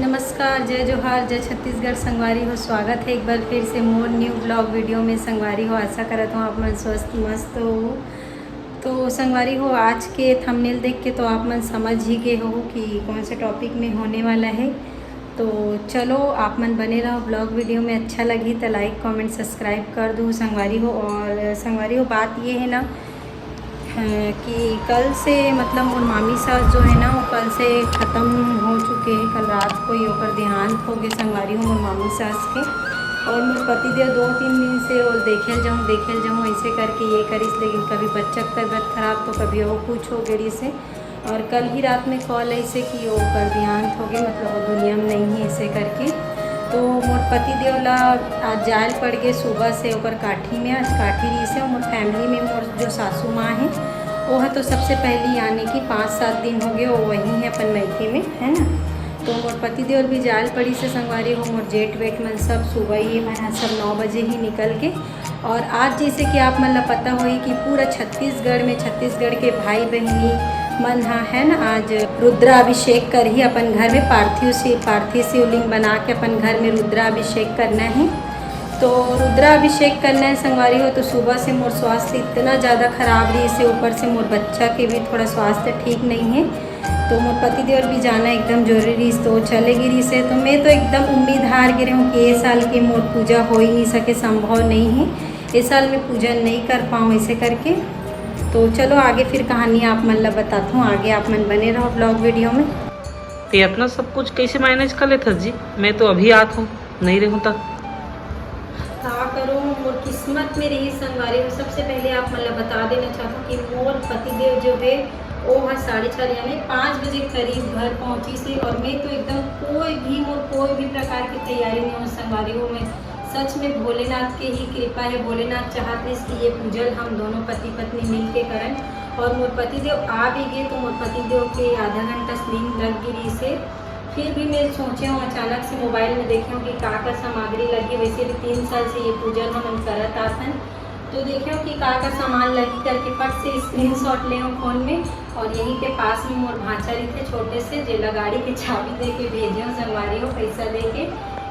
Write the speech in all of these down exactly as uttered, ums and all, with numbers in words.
नमस्कार, जय जोहार, जय छत्तीसगढ़ संगवारी हो। स्वागत है एक बार फिर से मोर न्यू ब्लॉग वीडियो में। संगवारी हो, आशा करत हूँ आप मन स्वस्थ मस्त हो। तो संगवारी हो, आज के थंबनेल देख के तो आप मन समझ ही गए हो कि कौन से टॉपिक में होने वाला है। तो चलो, आप मन बने रहो ब्लॉग वीडियो में। अच्छा लगी तो लाइक, कमेंट, सब्सक्राइब कर दो संगवारी हो। और संगवारी हो, बात ये है ना, अ, कि कल से, मतलब, मोर मामी सास जो है ना, वो कल से ख़त्म हो चुके हैं। कल रात को ही ओकर देहांत हो गए संगवारी हो, मोर मामी सास के। और मोर पति देव दो तीन दिन से वो देखे ल जाऊँ, देखे ल जाऊँ, ऐसे करके ये करिस, लेकिन कभी बच्चा के तबीयत खराब तो कभी वो कुछ हो गई से। और कल ही रात में कॉल ऐसे कि वो कर देहांत हो गए, मतलब, वो दुनिया में नहीं है, ऐसे करके। तो मोर पति देव ला आज जाल पड़ गए सुबह से ओकर काठी में। आज काठी रही से मोर फैमिली में मोर जो सासू माँ है, वो है तो सबसे पहली, यानी कि पाँच सात दिन हो गए वो वहीं है अपन मैके में, है ना। तो मोर पति देव भी जाल पड़ी से संगवारी हो, मोर जेठ वेठ मन सब सुबह ही, मन सब नौ बजे ही निकल के। और आज जैसे कि आप मन ला पता होही कि पूरा छत्तीसगढ़ में, छत्तीसगढ़ के भाई बहिनी मन हा, है ना, आज रुद्राभिषेक करही अपन घर में। पार्थिव शिव, पार्थिव शिवलिंग बना के अपन घर में रुद्राभिषेक करना है। तो रुद्राभिषेक करना है संगवारी हो। तो सुबह से मोर स्वास्थ्य इतना ज़्यादा खराब रही से, ऊपर से मोर बच्चा के भी थोड़ा स्वास्थ्य ठीक नहीं है। तो मोर पति देव भी जाना एकदम जरूरी रहिस, तो चले गे रहिस हे। तो मैं तो एकदम उम्मीद हार गे रहूँ कि ये साल के मोर पूजा हो ही नहीं सके, संभव नहीं है, ये साल मैं पूजा नहीं कर पाऊँ ऐसे करके। तो चलो, आगे फिर कहानी आप मन ला बताता हूँ, आगे आप मन बने रहो ब्लॉग वीडियो में। ते इतना सब कुछ कैसे मैनेज कर लेथस जी? मैं तो अभी आत हूँ, नहीं रहूँ तक। का करूँ, मोर किस्मत में रही संगवारी हो। सबसे पहले आप मन ला बता देना चाहता हूँ कि मोर पतिदेव जो है, वो हा साढ़े चार यानी पाँच बजे करीब घर पहुँची से, और मैं तो एकदम कोई भी, मोर कोई भी प्रकार की तैयारी नहीं हो संगवारी हो। मैं सच में भोलेनाथ के ही कृपा है, भोलेनाथ चाहत रहिस कि ये पूजल हम दोनों पति पत्नी मिल के करन। और मोर पतिदेव आ भी गए तो मोर पतिदेव के आधा घंटा नींद लग गई रही से। फिर भी मैं सोचे हूँ, अचानक से मोबाइल में देखे हूँ कि का का सामग्री लगी। वैसे भी तीन साल से ये पूजा हमन करत आथन, तो देखे हूँ कि का का सामान लगी करके फट से स्क्रीनशॉट ले हूँ फोन में। और यहीं के पास में मोर भांचा रहिथे छोटे से, जेला गाड़ी के चाबी दे के भेजे हूँ संगवारी हो, पैसा दे के,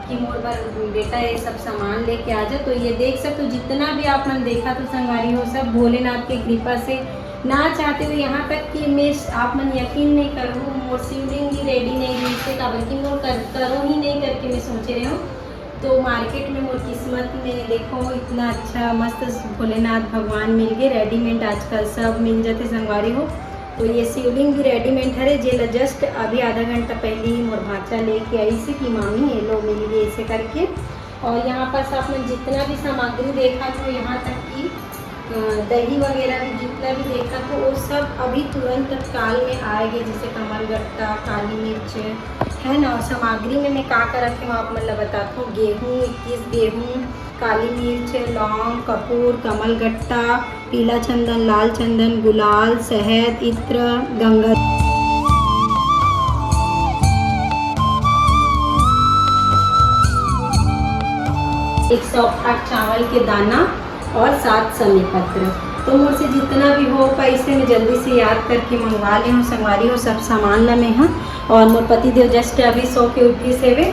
कि मोर बर बेटा ये सब सामान लेके आ जा। तो ये देख सकते हो, जितना भी आप मन देखा तो संगवारी हो, सब भोलेनाथ के कृपा से ना चाहते हुए, यहाँ तक कि मैं, आप मन यकीन नहीं करो, मोर शिवलिंग भी रेडी नहीं रही से, काबर कि मोर कर, करो ही नहीं करके मैं सोचे रहे हूँ। तो मार्केट में मोर किस्मत में देखो, इतना अच्छा मस्त भोलेनाथ भगवान मिल गए रेडीमेड, आजकल सब मिल जाते संगवारी हो। तो ये शिवलिंग भी रेडीमेड हरे, जेला जस्ट अभी आधा घंटा पहले ही मोर भांचा लेके आई से कि मामी ये लो मिल गए ऐसे करके। और यहाँ पास आप मन जितना भी सामग्री देखा तो यहाँ तक कि अ, दही वगैरह भी जितना भी देखा तो वो सब अभी तुरंत तत्काल में आए गए, जैसे कमल गट्टा, काली मिर्च, है ना। और सामग्री में मैं का का रखे हूँ आप मन ला बताता हूँ। गेहूँ, इक्कीस गेहूँ, काली मिर्च, लौंग, कपूर, कमल गट्टा, पीला चंदन, लाल चंदन, गुलाल, शहद, इत्र, गंगा, एक सौ आठ चावल के दाना और सात समी पत्र। तो मोर से जितना भी हो पाई से मैं जल्दी से याद करके मंगवा ले हूँ संगवारी हो सब सामान ला मैं हा। और मोर पति देव जस्ट अभी सो के उठी से वे।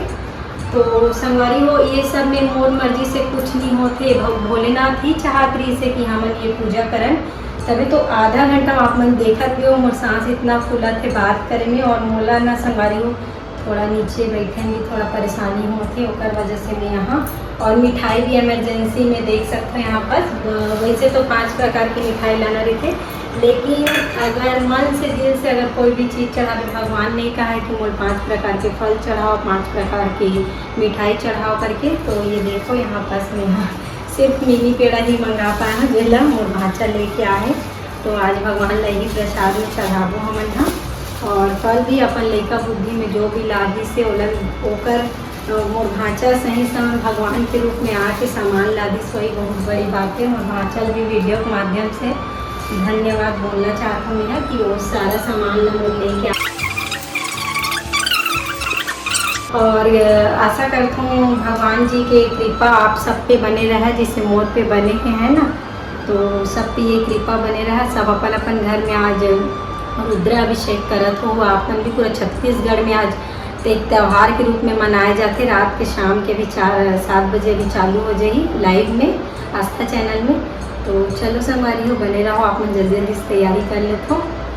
तो संगवारी हो, ये सब में मोर मर्जी से कुछ नहीं होते, भो-, भोलेनाथ ही चाहत रही से कि हमन ये पूजा करन। तभी तो आधा घंटा आप मन देखत भी हो, मोर सांस इतना फूलत है बात करे में। और मोला ना संगवारी हो, थोड़ा नीचे बैठे में थोड़ा परेशानी होथे, ओकर वजह से मैं यहाँ। और मिठाई भी इमरजेंसी में देख सकते हो यहाँ पास। अ, वैसे तो पांच प्रकार की मिठाई लाना रहिथे, लेकिन अगर मन से, दिल से अगर कोई भी चीज़ चढ़ावे, भगवान नहीं कहा है कि मोर पांच प्रकार के फल चढ़ाओ, पांच प्रकार की मिठाई चढ़ाओ करके। तो ये देखो यहाँ पास मैं यहाँ सिर्फ मिनी पेड़ा ही मंगा पाए हूँ, जेला मोर भांचा लेके आए। तो आज भगवान ला ही प्रसाद में चढ़ाबो हमन हा। और कल भी अपन लइका बुद्धि में जो भी लागिस हे, ओला, ओकर, अ, मोर भांचा सही समय भगवान के रूप में आके सामान लादिस, वही बहुत बड़ी बात है। मोर भांचा ला भी वीडियो के माध्यम से धन्यवाद बोलना चाहत हूँ मैं कि वो सारा सामान ला मोर लेके आ-, और, अ, आशा करता हूँ भगवान जी के कृपा आप सब पे बने रहे, जैसे मोर पे बने के है ना। तो सब पे ये कृपा बने रहा। सब अपन अपन घर में आज रुद्राभिषेक करत हो। आप मन भी पूरा छत्तीसगढ़ में आज तो एक त्योहार के रूप में मनाए जाथे। रात के, शाम के भी चार, सात बजे अभी चालू हो जाही लाइव में, आस्था चैनल में। तो चलो संगवारी हो, बने रहो, आप मन जल्दी जल्दी से तैयारी कर लेथो।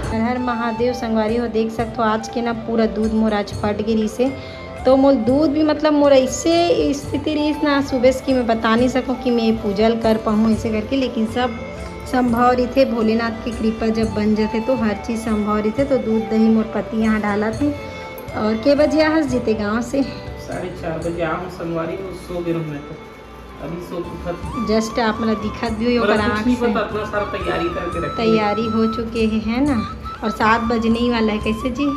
हर हर महादेव संगवारी हो, देख सकथो आज के ना पूरा दूध मोर आज फट गे रिहिसे। तो मोर दूध भी, मतलब, मोर ऐसे स्थिति रहिस ना सुबह से कि मैं बता नहीं सकूँ कि मैं पूजा ल कर पाऊँ ऐसे करके, लेकिन सब संभव रहिथे। भोलेनाथ की कृपा जब बन जाथे तो हर चीज़ संभव रहिथे। तो दूध दही मोर पति यहाँ डालत हे। और के बजे आहस जीते गाँव से? साढ़े चार बजे आऊँ संगवारी, वो सो गे रहूँ मैं तो। अभी सो उठत। Just आप मन ला दिखत भी होही ओकर आँख से। पता, इतना सारा तैयारी करके रखे। तैयारी हो चुके हे, है ना? और सात बजने ही वाला है, कैसे जी?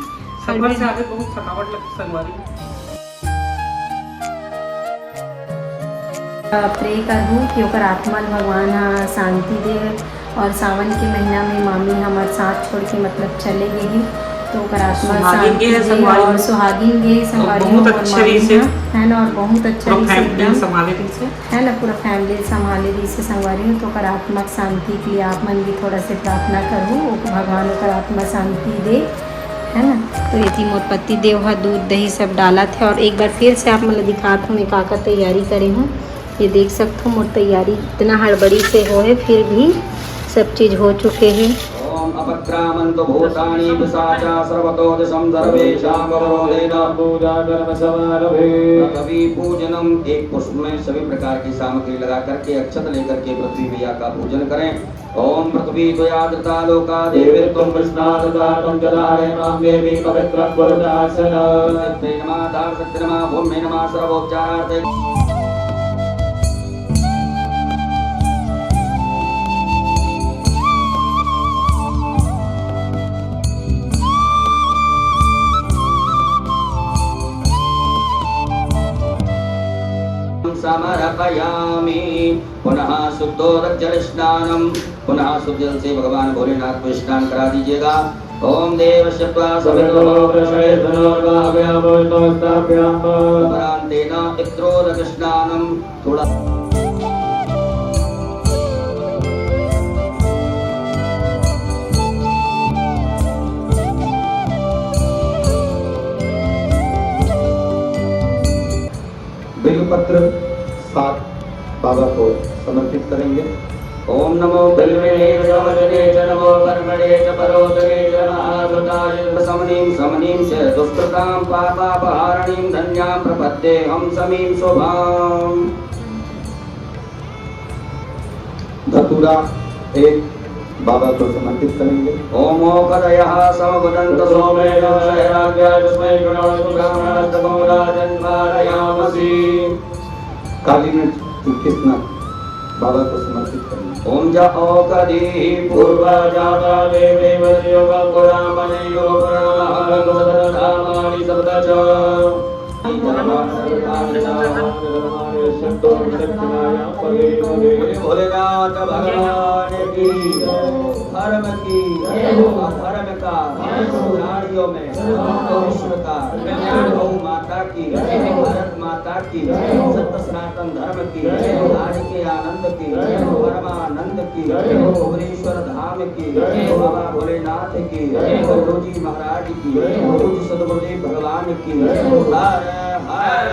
सफर से आके बहुत थकावट लगती संगवारी। प्रे करहूँ कि ओकर आत्मा ल भगवान ह शांति दे। और सावन के महीना में मामी हमर साथ छोड़ के, मतलब, चले गे हे, तो ओकर आत्मा ल शांति दे। और सुहागिन गे संगवारी हो, बहुत अच्छे रहिसे, है ना, और बहुत अच्छा रहिसे एकदम, है ना, पूरा फैमिली संभाले रहिसे संगवारी हो। तो ओकर आत्मा के शांति के लिए आप मन भी थोड़ा से प्रार्थना करहू, भगवान ओकर आत्मा शांति दे, है ना। तो एती मोर पति देव ह दूध दही सब डालत हे और एक बार फिर से आप मन ल दिखात हूँ मैं का का तैयारी करे हूँ। ये देख सकथो मोर तैयारी इतना हड़बड़ी से हो है, फिर भी सब चीज हो चुके है। ओम अपक्रामंतु भूतानि पिशाचा सर्वतो दिशं सर्वेषां करोदेन पूजा कर्म समारभे। पृथ्वी पूजनम, एक पुष्प में सभी प्रकार की सामग्री लगा करके अक्षत लेकर के पृथ्वी मैया का पूजन करें। ओम पृथ्वी त्वया धृता लोका देवी त्वं कृष्णा धृता त्वं च धारे मां देवी पवित्रं कुरु दाक्षिणात्। नमः दाक्षिणात्। नमः, ओम नमः सर्वोपचारार्थे। समर्पयामि। पुनः शुद्धोदक जल स्नानम, पुनः शुद्ध जल से भगवान भोलेनाथ को स्नान करा दीजिएगा। ओम देवस्य त्वा सवितो प्रसवेशनोर्वाभ्यामोहितो स्थाभ्याम। परांतेन पित्रोदक स्नानम। थोड़ा बिल्वपत्र सात बाबा को समर्पित करेंगे। ओम नमो बिल्विने च वचने च नमो कर्मणे च परोचने च महासुताय समनीम समनीम से दुष्कृताम पापापहारणीम धन्याम प्रपद्येहम समीम शुभाम। धतूरा एक बाबा को समर्पित करेंगे। ओम मोक्षदयः समवदन्त सोमेन शैराग्याय तस्मै गृह्णास्तु ब्राह्मणास्तमो राजन्मारयामसि। काली मिर्च इक्कीस नग बाबा को समर्पित करेंगे। ओम ज ओषधीः पूर्वा जाता देवी वनयोगं पुरामणयोः पुरामहं सप्तधामानि सप्त च। भोलेनाथ भगवान की, धर्म की, अधर्म का, नारियों में, विश्व का, गौ माता की, भारत माता की, सत्य सनातन धर्म की, आज के आनंद की, परमानंद की, भुवनेश्वर धाम की, बाबा भोलेनाथ की, गुरुजी महाराज की, पूज्य सदगुरुदेव भगवान की। हर हर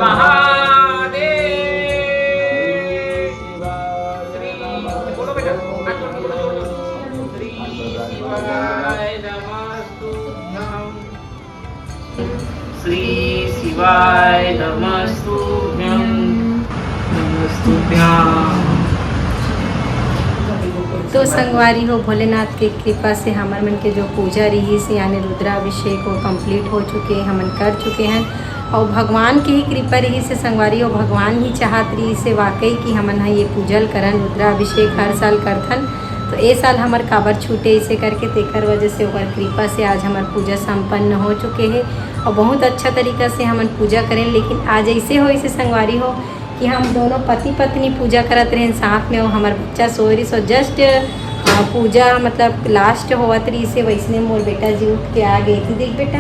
महादेव। श्री, बोलो बेटा, हाथ जोड़ के बोलो, जोर से। श्री शिवाय नमस्तुभ्यं। श्री शिवाय नमस्तुभ्यं, नमस्तुभ्यं। तो संगवारी हो, भोलेनाथ के कृपा से हमर मन के जो पूजा रहिस, यानी रुद्राभिषेक, वो complete हो चुके, हमन कर चुके हैं। और भगवान के ही कृपा रहिस संगवारी हो, भगवान ही चाहत रहिस वाकई कि हमन ह ये पूजा ल करन, रुद्राभिषेक हर साल करथन। तो ए साल हमर काबर छूटे, इसे करके तेकर वजह से ओकर कृपा से आज हमर पूजा संपन्न हो चुके हे और बहुत अच्छा तरीका से हमन पूजा करें। लेकिन आज ऐसे होइसे संगवारी हो कि हम दोनों पति पत्नी पूजा करत रहेन साथ में, और हमर बच्चा सोए रहिस, और just, अ, पूजा मतलब last होवत रहिसे, वैसने मोर बेटा जी उठ के आ गे। देख बेटा,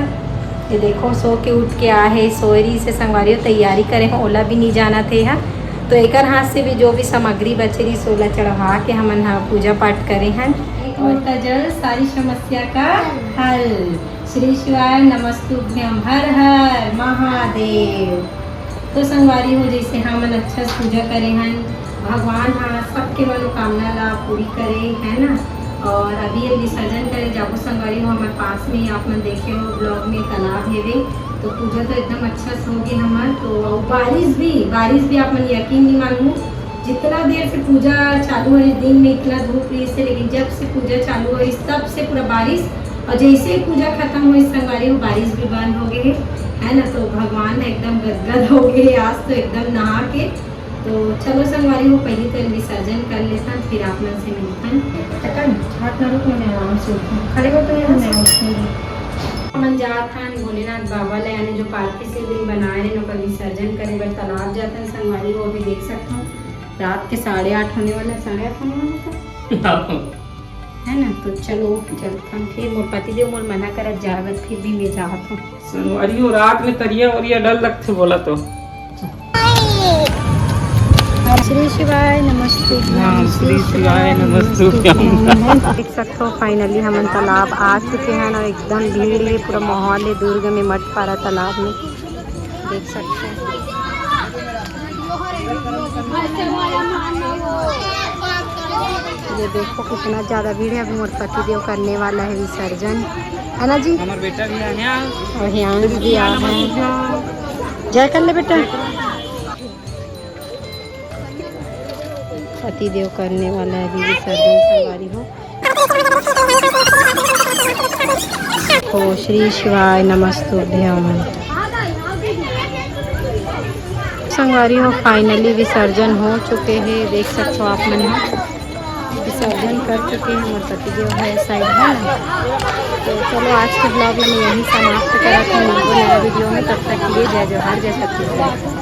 ये देखो, सो के उठ के आ हे, सोए रहिसे संगवारी हो, तैयारी करे हो, ओला भी नहीं जाना थे हा। तो एकर हाथ से भी जो भी सामग्री बचे रहिस, ओला चढ़वा के हमन हा पूजा पाठ करे हन। एक लोटा जल, सारी समस्या का हल। श्री शिवाय नमस्तुभ्यम, हर हर महादेव। तो संगवारी हो, जैसे हमन अच्छा से पूजा करे हन, भगवान ह सबके मनोकामना ला पूरी करे, है ना। और अभी ये विसर्जन करे जाबो संगवारी हो, हमारे पास में ही आप मन देखे हो ब्लॉग में तालाब हेवे, तो पूजा तो एकदम अच्छा से होगे हमार। तो अउ बारिश भी, बारिश भी आप मन यकीन नहीं मानू, जितना देर से पूजा चालू है, दिन में इतना धूप रही से, लेकिन जब से पूजा चालू है तब से पूरा बारिश, और जैसे ही पूजा खत्म हुई संगवारी हो, बारिश भी बंद हो गई है, है ना। तो भगवान एकदम गदगद हो गए आज तो एकदम नहा के। तो चलो संगवारी हो, पहले तो विसर्जन कर लेता, फिर आप मन से मिलता। तकन हाथ ना रुक, मैं आराम से उठूं, खड़े हो तो नहीं, मैं उठूंगी। हमन जात हन भोलेनाथ बाबा ले, यानी जो पालकी शिवलिंग बनाए हैं, ओकर विसर्जन करे बर तालाब जात हन संगवारी हो। अभी देख सकते हो रात के साढ़े आठ होने वाला है, साढ़े आठ होने वाला था, है ना। तो चलो चलत हन फिर, मोर पति देव मोर मना करत जाए बर, फिर भी मैं जात हूँ। संगवारी हो, रात में तरिया वरिया डर लगथे बोला तो। श्री शिवाय नमस्तुभ्यम, हाँ, श्री शिवाय नमस्तुभ्यम। देख सकते हो, finally हमन तालाब आ चुके हैं ना, एकदम भीड़ है, पूरा माहौल है दुर्ग में मटपारा तालाब में, देख सकते हो। ये देखो कितना ज्यादा भीड़ है। अभी मोर पति देव करने वाला है विसर्जन, है ना जी? हमारा बेटा भी आ गया। और हियांश भी आ गए। जय कर ले बेटा। पति देव करने वाला है अभी विसर्जन, संगवारी हो। ओ श्री शिवाय नमस्तुभ्यम। संगवारी हो, finally विसर्जन हो चुके हैं, देख सकते हो आप मन ह। विसर्जन कर चुके हैं, मोर पति देव है side, है ना। तो चलो, आज के ब्लॉग में यही समाप्त करत हूँ, मिलबो नया वीडियो में, तब तक के लिए जय जोहार, जय छत्तीसगढ़।